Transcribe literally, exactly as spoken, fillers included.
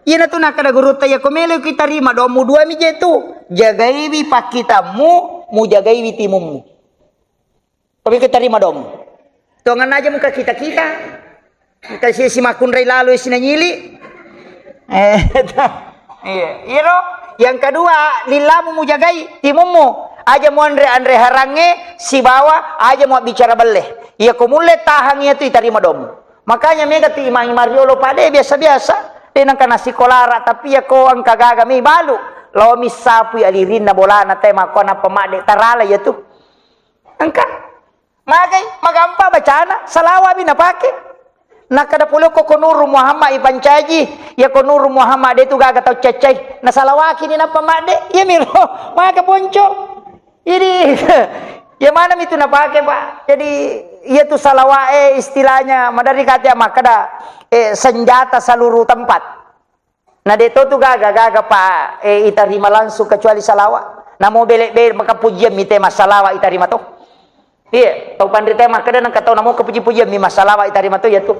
Iyanatu nakkeda gurutta, iyako meloki tarima dommu dua mi je tu. Jagaiwi pakkitammu, mujagaiwi timummu. Tapi ki tarima dommu. Tongenna aja muka kita-kita. Engka si, si makkunrai lalo si nanyili. Eh, iya. Iyaro yang kedua, lillamu mujagai timummu. Aja muanre-anre harangnge sibawa aja muabbicara belle. Iyako mulle tahang iyatu itarima dommu. Makanya mega tu imang-imang riolo pade biasa-biasa. De nengka nasikolara, tapi iyako engka gaga mi balu. Laomi sapui alirinna bolana te makko nappa madde tarala iyatu. Engka. Magai, magampa bacana, salawa mi napake. Nakkeda pole ko, ko Nuru Muhammad ipancaji, ya ko Nuru Muhammad de tu gaga tau caccai. Nasalawaki ni nappa madde, iya miro, maga ponco. Jadi, ya mana mi tu napake, Pak? Jadi, iya tu salawa, eh, istilahnya, madari kate makkeda, eh, senjata seluruh tempat. Na de to tu gaga, gaga pa, eh, itarima langsung kecuali salawa. Namo bele-bele maka pujian mi te massalawa itarima to. Iya, tau panrita makkeda nengka tau namo kepuji-pujian mi massalawa itarima to, iya tu.